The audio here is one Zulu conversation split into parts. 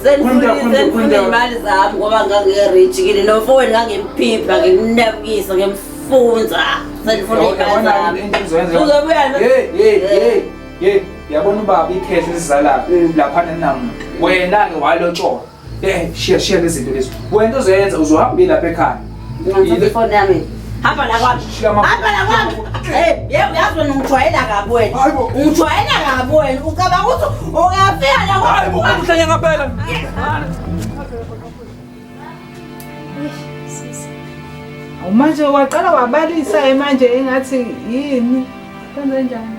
Senifuna imali zami ngoba ngangi-rich kini nomfowenu ngangimphipha ngimnabukisa ngimfunza. Senifuna imali zami. Uzobuya no. Hey hey hey hey yabona ubaba ikhehle esizalayo laphana namuntu. Wena ke walotshola. Eh shiya shiya lezi zinto lezi. Wena uzoyenza uzohamba uye lapha ekhaya. Ngithatha ifoni yami. Hamba la kwami. Hamba la kwami. Hey, yebo yazi wena ungijwayela kabi wena. Ungijwayela kabi wena. Ucabanga ukuthi ungafika la kwami. Hayi bo, uhlanya ngempela. Manje waqala wabalisa manje engathi yini? Kwenze njani?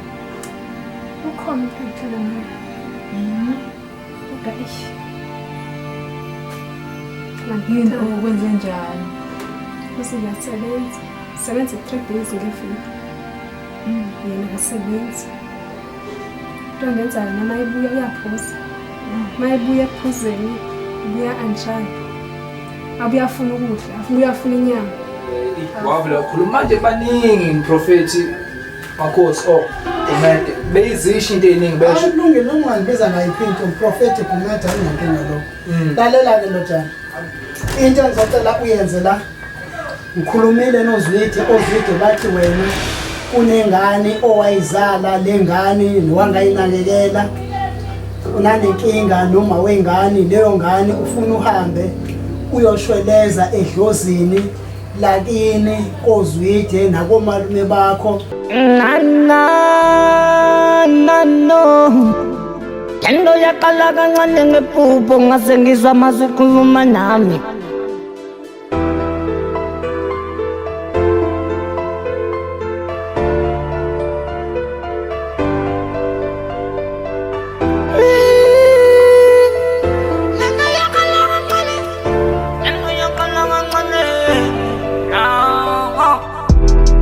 Ukhona umuntu engihlala naye. Kodwa eish. Yini okwenze njani? Bese ngiyasebenza. Sebenza 3 days ngeviki. Yena akasebenzi. Into angenzayo noma ebuya uyaphuza. Uma ebuya ekuphuzeni, ubuya anjani. Abuye afuna ukudla, abuye afuna inyama. Wavula ukhuluma manje baningi mprofethi makhosi oh Gumede beyizisho into eningi besho Akulungile noma ungangibiza ngayiphi into mprofethi Gumede anginankinga lokho. Lalela-ke ndodana. Into engizocela uyenze la ngikhulumile noZwide, oZwide bathi wena kunengane owayizala lengane nowangayinakekela unanenkinga noma wengane leyo ngane ufuna uhambe uyoshweleza edlozini lakini koZwide nakomalume bakho. Na na na no. Lento yaqala kancane ngephupho ngase ngizwa amazwi ekhuluma nami.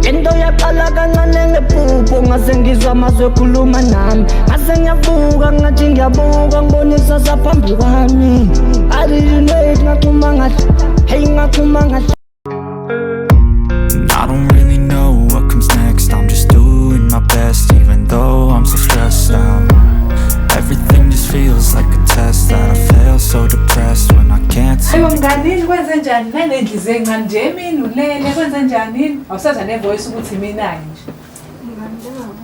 Lento yaqala kancane ngephupho ngase ngizwa amazwi ekhuluma nami ngase ngiyavuka ngathi ngiyabuka ngibona isasa phambi kwami I didn't wait ngaxhuma ngahle hey ngaxhuma ngahle. And I don't really know what comes next. I'm just doing my best, even though I'm so stressed out. Everything just feels like a test that I fail, so depressed when I can't seem Hayibo to mnganini kwenze njani? Nanenhliziyo encane nje emini ulele kwenze njani? Awusaza nevoice ukuthi mina nje. Mngani bengabona.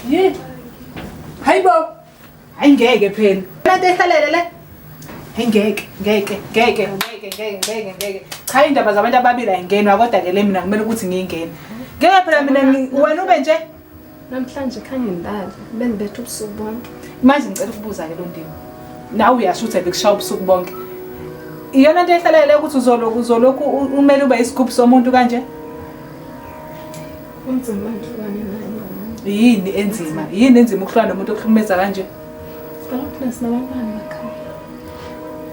Yini? Hayibo. Hayi ngeke phela. Lento ehlalele le. Hayi ngeke, ngeke, ngeke, ngeke, ngeke, ngeke, ngeke. Cha indaba zabantu ababili ayingenwa kodwa ke le mina kumele ukuthi ngiyingene. Ngeke phela mina wena ube nje. Namhlanje khange ngilale, bengibethe ubusuku bonke. Manje ngicela ukubuza ke Londiwe. Nawe uyasho ukuthi bekushaya ubusuku bonke. Iyona into ehlalele ukuthi uzolokhu uzolokhu umele ube isigubhu somuntu kanje? Kunzima ngihlukane naye mngani. Yini enzima? Yini enzima ukuhlukana nomuntu okuhlukumeza kanje? Kaloku thina sinabantwana emakhaya.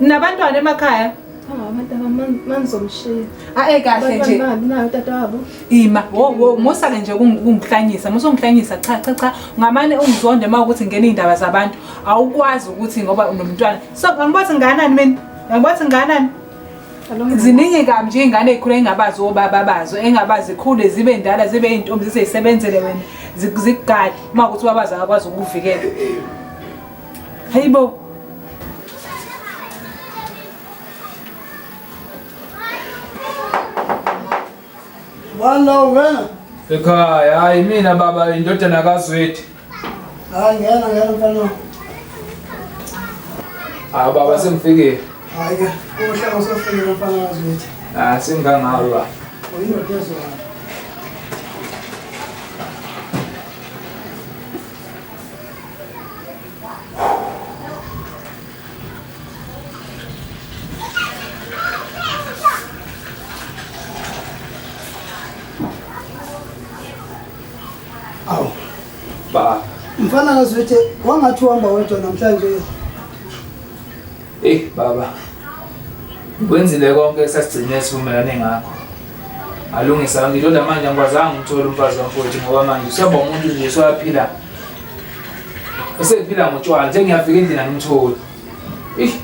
Nabantwana emakhaya? Ah, abantwana manizomshiya. Ae kahle nje. Abantwana bangabi nayo utata wabo. Ima, wo wo musa ke nje kungihlanyisa, musa ungihlanyisa cha cha cha. Ngamane ungizonde uma ukuthi ngene indaba zabantu. Awukwazi ukuthi ngoba unomntwana. So angibathi nganani mina? Angibathi nganani? Ziningi kabi nje ingane ezikhula engabazi obaba bazo, engabazi ikhule zibe ndala zibe intombi zizeyisebenzele wena, zikugade uma ukuthi ubabazi akakwazi ukukuvikela. Hayibo. Wala ungena? Ekhaya hayi mina baba indodana kaZwide. Hayi ngena ngena mfana. Hayi baba sengifikile. Hayi ke kuhle usofikile mfana kaZwide. Ah sengingangawe baba. Uyindoda ezwayo. Awu. Baba. Mfana kaZwide wangathi uhamba wedwa namhlanje. Eh baba. Kwenzile konke sasigcine sivumelane ngakho. Alungisa yonke into kodwa manje angikwazanga ukuthola umfazi kamfowethu ngoba manje usiyaba umuntu nje usuyaphila. Usephila ngotshwala nje ngiyafika endlini angimtholi. Ish.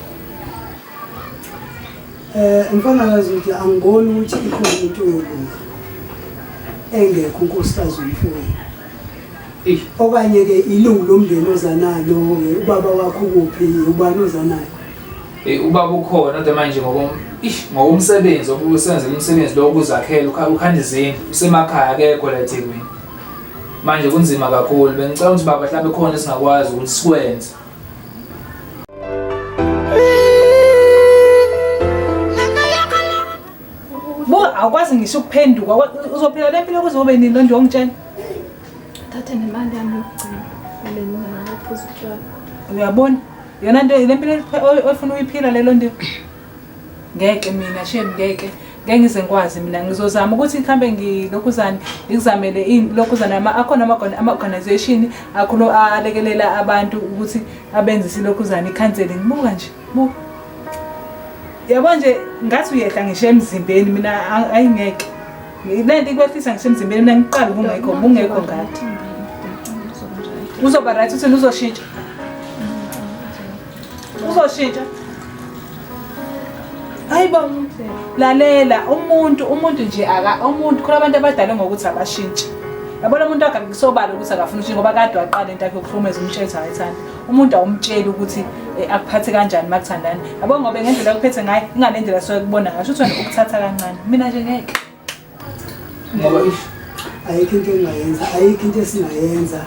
Mfana kaZwide angiboni ukuthi ikhona into yolunga engekho unkosikazi womfowenu. Okanye-ke ilungu lomndeni oza nalo-ke, ubaba wakho ukuphi, ubani oza naye? Ubaba ukhona kodwa manje ngokomsebenzi obusenzela umsebenzi lo ukuzakhela ukhanda izindlu usemakhaya akekho la eThekwini. Manje kunzima kakhulu bengicela ukuthi baba mhlawumbe khona esingakwazi ukuthi sikwenze. Buka awukwazi ngisho ukuphenduka uzophila le mpilo kuze ube nini lo nje ongitshela. Thathe nemali yami yokugcina. Le mina ngiphuza utshwala. Uyabona? Yona nto le mpilo ofuna uyiphila lelo nto. Ngeke mina shame ngeke. Ngeke ngize ngikwazi mina ngizozama ukuthi mhlambe ngilokhuzane ngikuzamele ilokhuzane akhona ama-organization akhulo alekelela abantu ukuthi abenzise ilokhuzane i-counseling. Buka nje, buka. Yabo nje ngathi uyehla ngisho emzimbeni mina ayingeke. Le nto ikwehlisa ngisho emzimbeni mina ngiqala ubungekho ubungekho ngathi. Uzoba right uthini uzoshintsha. Uzoshintsha. Hayibo lalela umuntu nje aka umuntu khona abantu abadala ngokuthi abashintshi. Yabona umuntu akakusobala ukuthi akafuni ushintsha ngoba kade waqala into yakhe yokuhlukumeza umtshela ukuthi akayithandi. Umuntu awumtsheli ukuthi akuphathe kanjani makuthandana. Yabo ngoba ngendlela okuphethe ngayo ingalendlela soke kubona ngayo. Shuthi wena ukuthatha kancane. Mina nje ngeke. Ngoba ayikho into engayenza, ayikho into esingayenza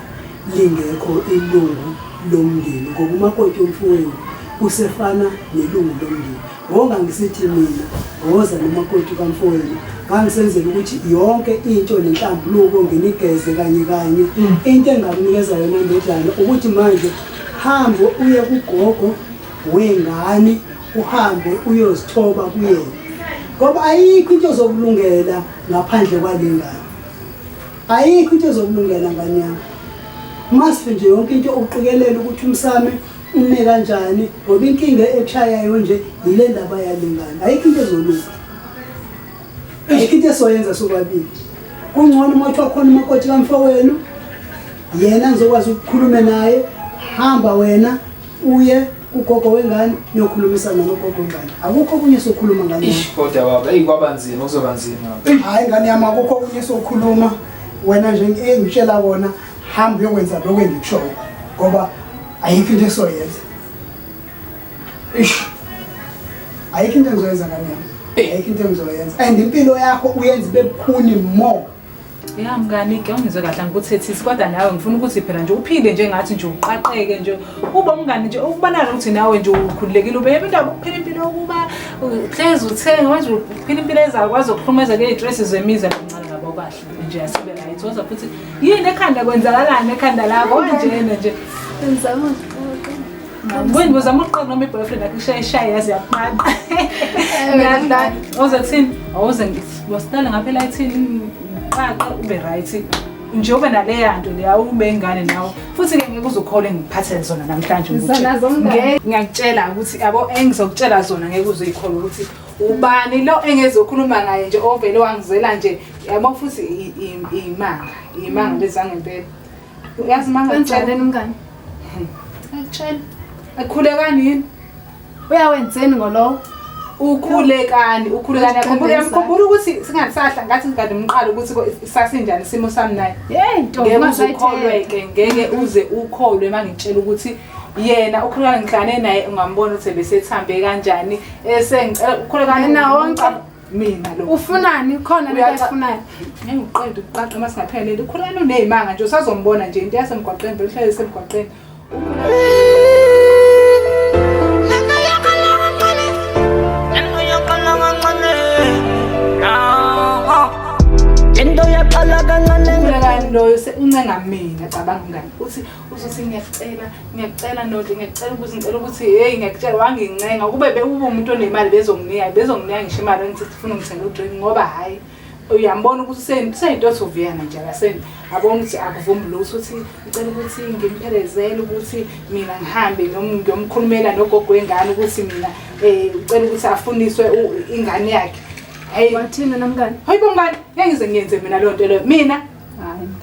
lingekho ilungu lomndeni ngoba umakoti womfowenu usefana nelungu lomndeni. Ngoba ngisithi mina woza nomakoti kamfowenu ngangisenzela ukuthi yonke into nenhlambuluko nginigeze kanye kanye. Into engakunikeza yona ndodana ukuthi manje hambe uye kugogo wengane uhambe uyozithoba kuyena ngoba ayikho into ezokulungela ngaphandle kwale ngane. Ayikho into ezokulungela ngane yami. Masife nje yonke into uqikelela ukuthi umsame ume kanjani ngoba inkinga ekushayayo nje yile ndaba yalengane. Ayikho into ezolunga. Ayikho into esoyenza sobabili. Kungcono uma kuthiwa khona umakoti kamfowenu yena ngizokwazi ukukhuluma naye, hamba wena uye kugogo wengane niyokhulumisana nogogo wengane. Akukho okunye sokukhuluma ngane yami. Kodwa baba, eyi kwaba nzima, kuzoba nzima. Hhayi ngane yami, akukho okunye sokukhuluma. Wena nje engitshela kona, hamba uyokwenza lokho engikushoyo ngoba ayikho into esoyenza. Ish. Ayikho into engizoyenza ngane yami. Ayikho into engizoyenza. And impilo yakho uyenza ibe bukhuni more. Ya mngani ke ungizwe kahle angikuthethisi kodwa nawe ngifuna ukuthi phela nje uphile nje ngathi nje uqaqeke nje ube umngani nje ukubonakala ukuthi nawe nje ukhululekile ube indaba ukuphila impilo yokuba hlezi uthenge manje uphila impilo ezakwazi ukuhlukumeza ngey'stress zemizi kancane ngabo kahle nje asibe right woza futhi yini ekhanda kwenzakalani ekhanda lakho njena nje Ngizama ukuxoxa. Wena uzama ukuqoqa noma i-boyfriend yakho ishaye yaze yakuqaqa. Awuze kuthini? Awuze ngisilale ngapha elayithini ngiqaqe ube right. Nje ube naleya nto leya ube ingane nawe. Futhi ke ngeke uzukholwe ngiphathele zona namhlanje ukuthi. Zona zomngane. Ngiyakutshela ukuthi yabo engizokutshela zona ngeke uzuyikholwa ukuthi ubani lo engezokhuluma ngaye nje ovele wangizela nje yabo futhi imanga imanga lezangempela. Uyazi manga Kanjani umngane? Akutshela. Akhulekani yini? Uyawenzeni ngolowo? Ukhulekani, ukhulekani. Uyamkhumbula ukuthi singasahla ngathi ngikade umqala ukuthi sasinjani isimo sami naye. Hey ntombi Ngeke uze ukholwe ke, ngeke uze ukholwe mangitshela ukuthi yena ukhulekani ngihlane naye ungambona ukuthi besethambe kanjani. Esengicela ukhulekani Yena wonke. mina lo. Ufunani khona lento ayifunayo? Ngeke uqede ukuqaqa uma singaphelele. Ukhulekani unezimanga nje usazombona nje into yasemgwaqeni vele uhlale esemgwaqeni. Into yaqala kancane Ukhulekani loyo uncenga mina cabanga mngani uthi uzothi ngiyacela ngiyacela Nonhle ngiyacela ukuthi ngicela ukuthi hey ngiyakutshela wangincenga kube bewube umuntu onemali bezonginika ngisho imali ngithi ufuna ungithengela udrink ngoba hayi uyambona ukuthi useyinto othi nje akaseni abona ukuthi akuvumi lutho uthi ngicela ukuthi ngimphelezele ukuthi mina ngihambe ngiyomkhulumela nogogo wengane ukuthi mina ucela ukuthi afuniswe ingane yakhe. Hey wathina namngani? Hayibo mngani, ngeke ngize ngiyenze mina leyo nto leyo. Mina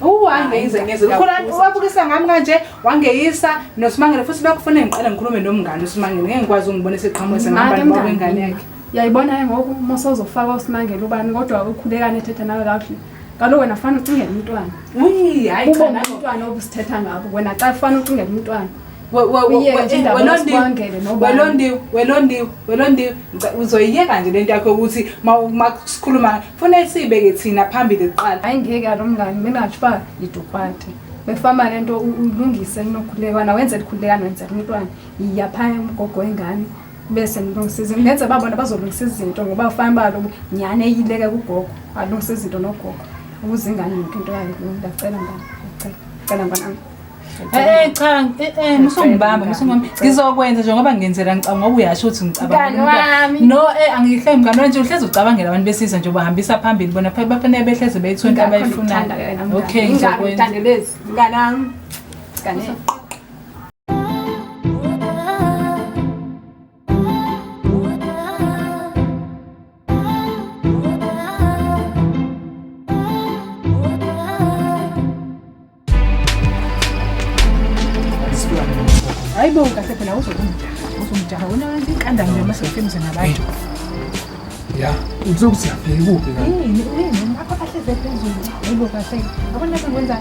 hayi ngeke ngize ngiyenze. Ukhona wabukisa ngami kanje wangeyisa noSimangele futhi lokho kufanele ngiqale ngikhulume nomngani uSimangele ngeke ngikwazi ukungibona eseqhamuka sengihamba nobaba wengane yakhe. Uyayibona ke ngoku uma sozofaka uSimangele ubani kodwa ukhulekane ethetha nawe kakuhle. Kaloku wena fanele ucingele umntwana. Uyi, hayi cha Ubonga nako. umntwana obusithetha ngabo. Wena xa fanele ucingele umntwana. We- Uyeke nje indaba Welondiwe, yosibangele nobani. Welondiwe, Welondiwe, Welondiwe, uzoyiyeka nje lento yakho ukuthi ma sikhuluma funa siyibeke thina phambili kuqala. Hayi ngeke alo mngani, mina ngasho uba yidukwate. Befama le nto ulungise nokhulekwana, wenzele ukhulekana, wenzele umntwana. Yiya phaya umgogo wengane bese nilungisa izinto. Ngenze babona bazolungisa izinto ngoba ufana uba kaloku nyhani eyileke kugogo, alungise izinto nogogo ukuze ingane yonke into yayo ilunge. Ndiyacela mngani, ndiyacela. Ndicela mntanam. Cha, musungibamba, musungibamba. Ngizokwenza nje ngoba ngenzela ngicabanga ngoba uyasho ukuthi ngicabanga. Mngani wami. No, angihle mngani wami nje uhlezi ucabangela abantu besizwe nje ubahambisa phambili bona phela bafanele behleze beyithola into abayifunayo. Okay, ngizokwenza. Ngithandelezi. Mngani wami. Mngani. Hayi bo, kahle phela uzokungijaka. Uzongijaka wena wenza iqanda nje mase ufike nabantu. Ya, uzokuthi siyafika kuphi kanti? Yini, yini, apha bahleze phezulu. Hayibo kahle. Yabona lapha ngikwenza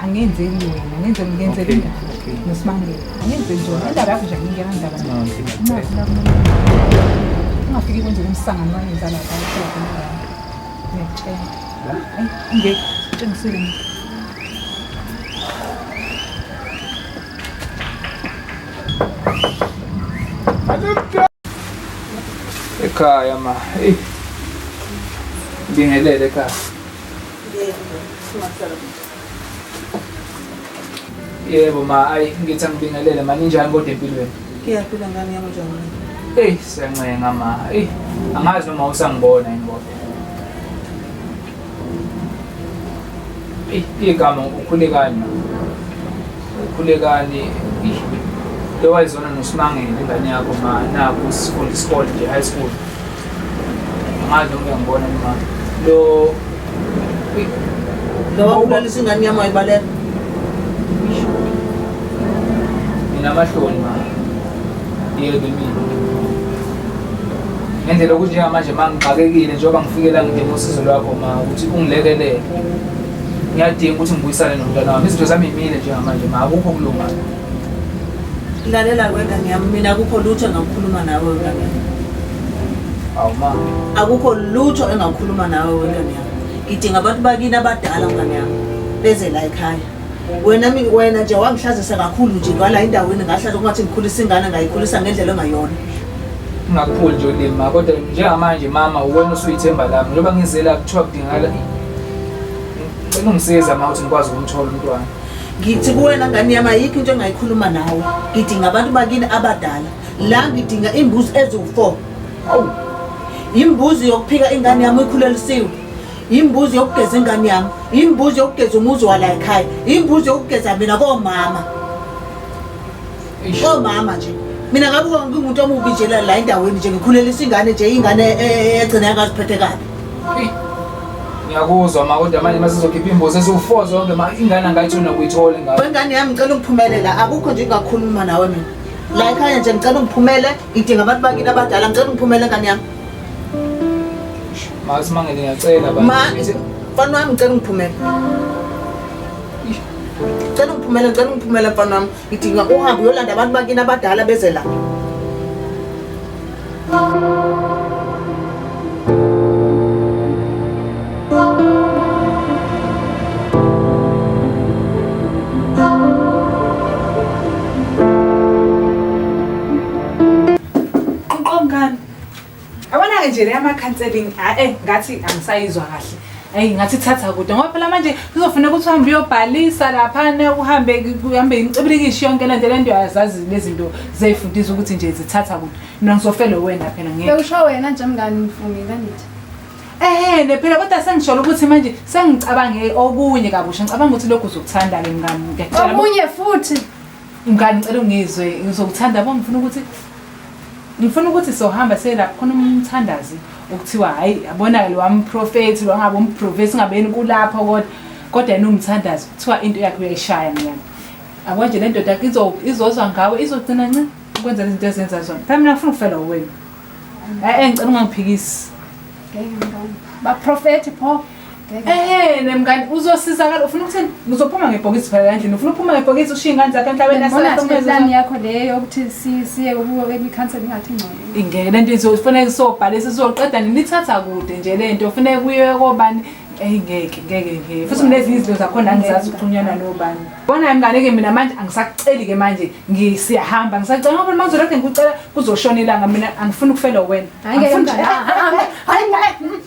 angenzeli wena, ngenzeli ngenzeli Okay, indaba. okay. Nosimangele. Angenzeli nje wena. Indaba yakho nje angingena indaba. No, ngiyacela. Ungafiki kwenze umsangano wayenza lapha uphela khona. Ngiyakutshela. Hayi, ngeke tshengisile mina. Ekhaya ma. Hey. Bingelele ekhaya. Yebo ma, ayi ngithi angibingelele ma ninjani kodwa empilweni? Ngiyaphila ngane yami njani? Hey, siyancenga ma. Hey, angazi noma usangibona yini kodwa. Hey, igama ukhulekani ma. Ukhulekani. Ih, Lo wayizona noSimangele ingane yakho ma nakho sifunda isikole nje high school. Angazi noma uyangibona yini ma. Lo Ih, Lo wakhulelisa ingane yami wayibaleka. Nginamahloni ma. Yebo mina. Ngendlela ukuthi njengamanje ma ngixakekile njengoba ngifike la ngidinga usizo lwakho ma ukuthi ungilekelele. Ngiyadinga ukuthi ngibuyisane nomntwana wami. Izinto zami imile njengamanje ma akukho kulunga. Lalela wengane yami mina akukho lutho engakukhuluma nawe wengane yami. Awu ma. Akukho lutho engakukhuluma nawe wengane yami. Ngidinga abantu bakini abadala mngane yami. Beze la ekhaya. Wena wena nje wangihlazisa kakhulu nje ngala endaweni ngahlaza kungathi ngikhulisa ingane ngayikhulisa ngendlela engayona. Ungakuphuli nje ulimi ma kodwa njengamanje mama uwena usuyithemba lami njengoba ngizela kuthiwa kudingakala ngicela ungisiza ma ukuthi ngikwazi ukumthola umntwana. Ngithi kuwena ngane yami ayikho into engayikhuluma nawe. Ngidinga abantu bakini abadala. La ngidinga imbuzi eziwu-4. Awu, Imbuzi yokuphika ingane yami ikhulelisiwe. Imbuzi yokugeza ingane yami, imbuzi yokugeza umuzi wala ekhaya, imbuzi yokugeza mina komama. eish. Komama nje. Mina ngabe ngingumuntu omubi nje la endaweni nje ngikhulelisa ingane nje ingane egcina yangaziphethe kabi. Eyi, Ngiyakuzwa ma kodwa manje masizokhipha imbuzi eziwu-4 zonke ma ingane angayitholi nokuyithola ingane. Wengane yami ngicela ungiphumelela akukho nje engakhuluma nawe mina. La ekhaya nje ngicela ungiphumele, ngidinga abantu bakini abadala ngicela ungiphumele ngane yami. Ma Simangele ngiyacela ba. Ma mfana wami ngicela ungiphumele. Ngicela ungiphumele, ngicela ungiphumele mfana wami. Ngidinga uhambe uyolanda abantu bakini abadala beze la. Qonqongani. Yabona-ke nje le ama-counselling ngathi angisayizwa kahle. Ayi ngathi thatha kude ngoba phela manje kuzofuneka ukuthi uhambe uyobhalisa laphana uhambe uhambe imcibilikishi yonke le nto le nto uyazazi lezi zinto zey'fundisa ukuthi nje zithatha kude. Mina ngizofela wena phela ngeke. Bewusho wena nje mngani ngifungile ngithi. Ne phela kodwa sengisholo ukuthi manje sengicabange okunye kabusha. Ngicabanga ukuthi lokhu uzokuthanda-ke mngani. Ngiyakutshela. Okunye futhi. Mngani ngicela ungizwe ngizokuthanda bo ngifuna ukuthi sohamba siye lapho khona umthandazi okuthiwa hayi yabona lo wamprofethi lo ngabe umprofethi ngabeni kulapho kodwa yena umthandazi kuthiwa into yakhe uyayishaya mngani. Yabo nje le ndoda yakho izozwa ngawe izogcina nci ukwenza izinto ezenza zona. Phela mina ngifuna ukufela wena. Ngicela ungangiphikisi. Ngeke mngani. Baprofethi pho. Ehhe mngani uzosizakala ufuna ukuthini? Uzophuma ngebhokisi phela endlini. Ufuna ukuphuma ngebhokisi ushiye ingane zakhe emhlabeni asahlomeza. Yakho leyo yokuthi siye kuwo kwi-counseling ngathi ngcono. Ingeke lento izofanele sobhalisa sizoqeda nithatha kude nje lento ufuneka kuye kobani. Eyi ngeke ngeke ngeke. Futhi kunezinye izinto zakhona angizazi ukuxhunyana nobani. Bona mngane ke mina manje angisakuceli ke manje ngisiyahamba ngisacela ngoba manje lokho ngikucela kuzoshona ilanga mina angifuni ukufela wena. Hayi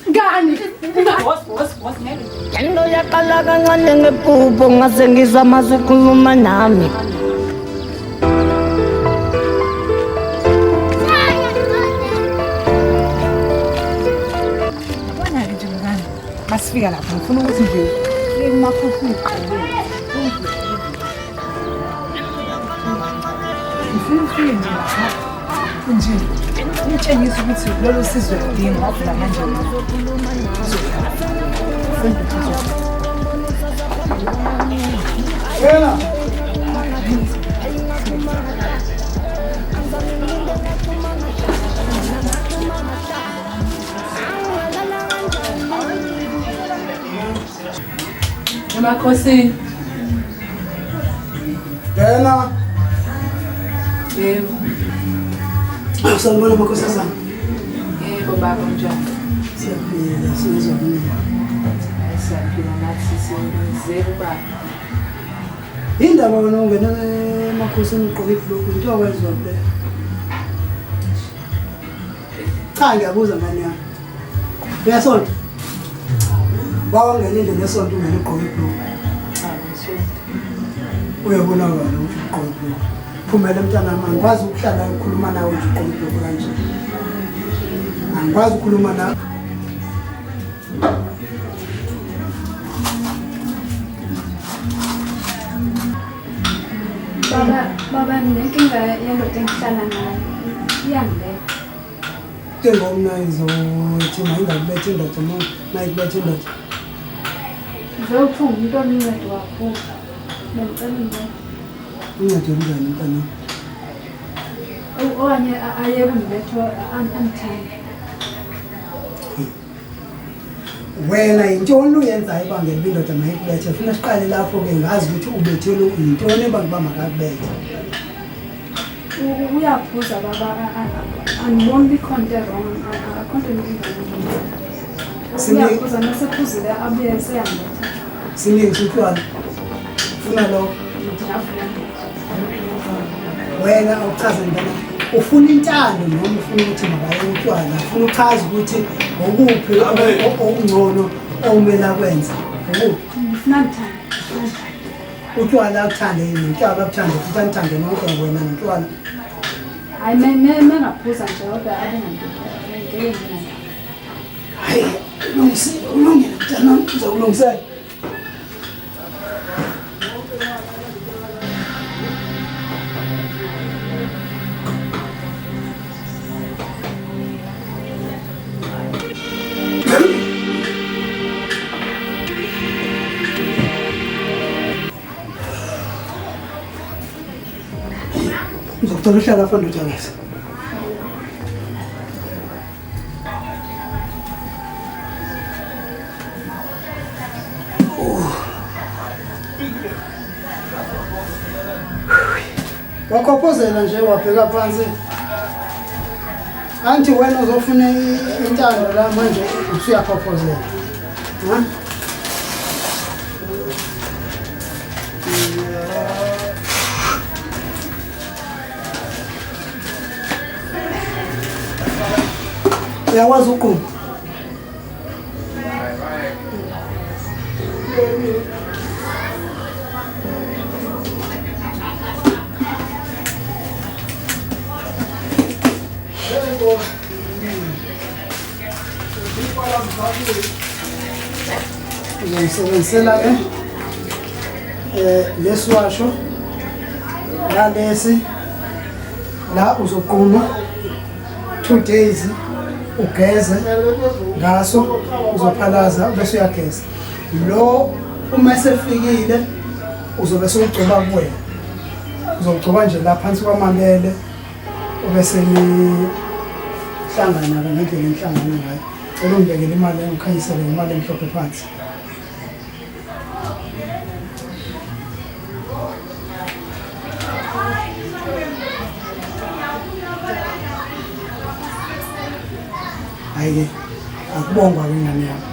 ngani. Boss boss boss ngeke. Lento yaqala kancane ngephupho ngase ngizwa amazwi ekhuluma nami. Yabona-ke nje mngani, masifika lapha ngifuna ukuthi nje uye kumakhokho uyiqalele. Ngifuna ufike nje lapha nje umtshengise ukuthi lolu sizo uyaludinga ngoba manje uzohlala. Ufuna ukuthi uzohlala. Yena. Emakhosini. Yena. Yebo. Sanibona makhosazana. Yebo baba unjani? Siyaphila, sizwa kunina. Hayi siyaphila nathi size kubaba. Indaba wena ungena emakhosini ugqoke ibhulukwe into akwenziwa kuleyo. Cha ngiyabuza ngane yami. Uyasonta? Bawangena endlini yesonto ungena ugqoke ibhulukwe. Cha ngisonto. Uyabonakala ukuthi ugqoke ibhulukwe. Phumela mntanami, angikwazi ukuhlala ngikhuluma nawe nje ugqoke ibhulukwe kanje. Angikwazi ukukhuluma nawe. Baba, baba nginenkinga yendoda engihlala nayo. Iyangibetha. Ke ngomna izothi mayingakubetha indoda uma mayikubetha indoda. Ngizokuthiwa umuntu onuncedo kakhulu. Bengicela uncedo. Uncedo olunjani mntanami? Okanye ayeke ungibetha angithande. Wena yintoni uyenzayo ebangela uba indoda mayikubethe? Funa siqale lapho-ke ngazi ukuthi ubethelwe yintoni ebangela uba makakubethe. Uyaphuza baba, angiboni uba ikhona into e-wrong, akho nto engingayenza. Uyaphuza nasephuzile abuye eseyangibetha. Siningi utshwala. Ufuna lokho. Ngiyavuma. Wena awuchaze mntana. Ufuna intando noma ufuna ukuthi makaye utshwala? Ufuna uchaze ukuthi ngokuphi okungcono okumele akwenze. Ngokuphi? Ngifuna ngithande. Ngifuna ngithande. Utshwala akuthande yini? Utshwala akuthande futhi anithande nonke wena notshwala. Hayi me mengaphuza nje kodwa abe ngangibetha. Ngeke nginandaba. Hayi, ulungisile, ulungile mntanami, ngizokulungisela. Ngizocela uhlala lapha ndodakazi. Wakhophozela nje wabheka phansi. Anti wena uzofuna intando la manje usuyakhophozela. Ha? Uyakwazi ukuqumba? Uzoyisebenzisela ke lesiwasho nalesi la uzoquma 2 days ugeze ngaso, uzophalaza bese uyageza. Lo uma esefikile uzobe sewugcoba kuwena, uzogcoba nje la phansi kwamabele ubese nihlangana-ke ngendlela enihlangana ngayo. Cela ungibekele imali, ngikhanyisele ngemali emhlophe phansi. Hhayi-ke akubongwa-ke ingane yami.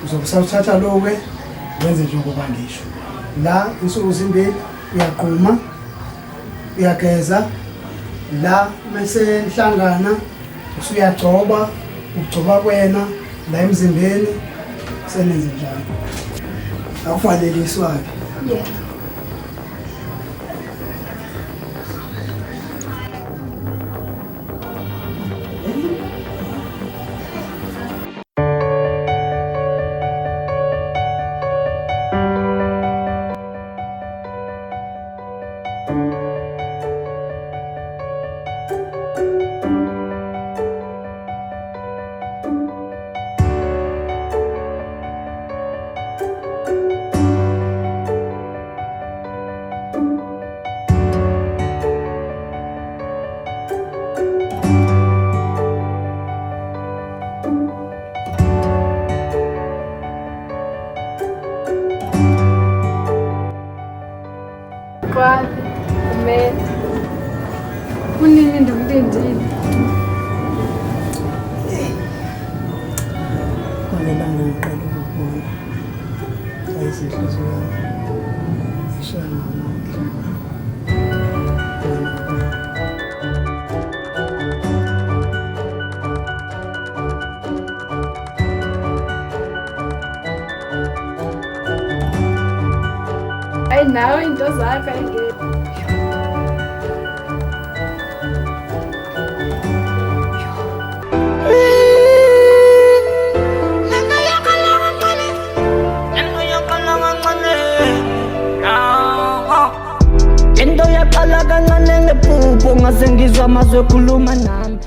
Uzobe usawuthatha lo-ke wenze njengoba ngisho. La insuku zimbili uyagquma, uyageza, la mese nihlangana usuyagcoba, ugcoba kwena la emzimbeni senenze njalo. Akuvaleliswa-ke. Yeah. Qwabe, kumele. Kunini ndikulindile. Kwangelanga ngiqala ukukubona. Ayizinhliziyo yami. Ishaya ngamandla. Hayi nawe into zakho ayingekho. Lento yaqala kancane ngephupho ngase ngizwa amazwi ekhuluma nami.